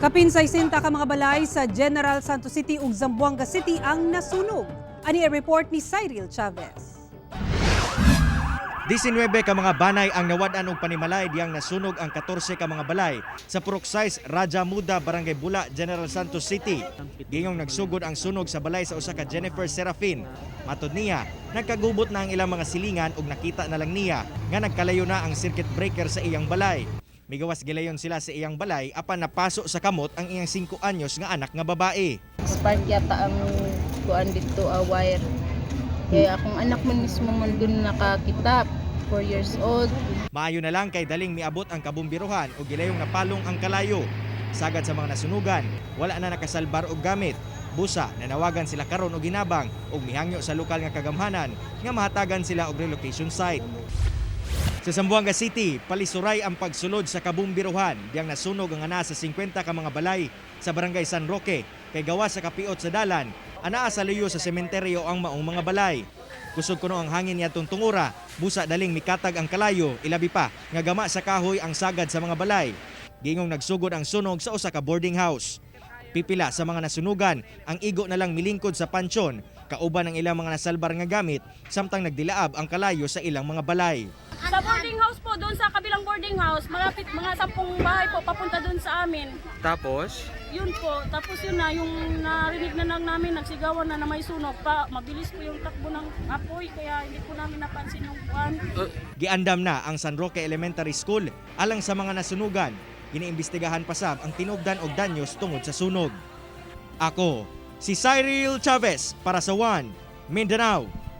Kapin 60 ka mga balay sa General Santos City ug Zamboanga City ang nasunog. Ani ang report ni Cyril Chavez. 19 ka mga banay ang nawad-an og panimalay diyang nasunog ang 14 ka mga balay sa Purok 6, Raja Muda, Barangay Bula, General Santos City. Gingong nagsugod ang sunog sa balay sa usa ka Jennifer Serafin. Matod niya, nagkagubot na ang ilang mga silingan ug nakita na lang niya nga nagkalayo na ang circuit breaker sa iyang balay. Migawas gilayon sila sa iyang balay apan napaso sa kamot ang iyang 5 anyos nga anak nga babae. Spark yata ang kuan dito, a wire. Kaya akong anak man mismo man dun nakakita, 4 years old. Maayo na lang kay daling miabot ang kabumbiruhan o gilayong napalong ang kalayo. Sagad sa mga nasunugan, wala na nakasalbar og gamit. Busa, nanawagan sila karon og hinabang ug mihangyo sa lokal nga kagamhanan nga mahatagan sila og relocation site. Sa Zamboanga City, palisuray ang pagsulod sa kabumbiruhan diyang nasunog ang ana sa 50 ka mga balay sa Barangay San Roque kay gawa sa kapiot sa dalan, anaa sa luyo sa sementeryo ang maong mga balay. Kusog kuno ang hangin niadtong tungura, busa daling mikatag ang kalayo, ilabi pa nga gama sa kahoy ang sagad sa mga balay. Gingong nagsugod ang sunog sa usa ka boarding house. Pipila sa mga nasunugan, ang igo na lang milingkod sa pansyon, kauban ang ilang mga nasalbar nga gamit, samtang nagdilaab ang kalayo sa ilang mga balay. Sa boarding house po, doon sa kabilang boarding house, malapit mga 10 bahay po papunta doon sa amin. Tapos, Yun po, tapos yun na, yung narinig na lang namin, nagsigawan na na may sunog pa. Mabilis po yung takbo ng apoy, kaya hindi po namin napansin yung buwan. Giandam na ang San Roque Elementary School alang sa mga nasunugan. Giniimbestigahan pa sab ang tinubdan og danyos tungod sa sunog. Ako, si Cyril Chavez para sa One Mindanao.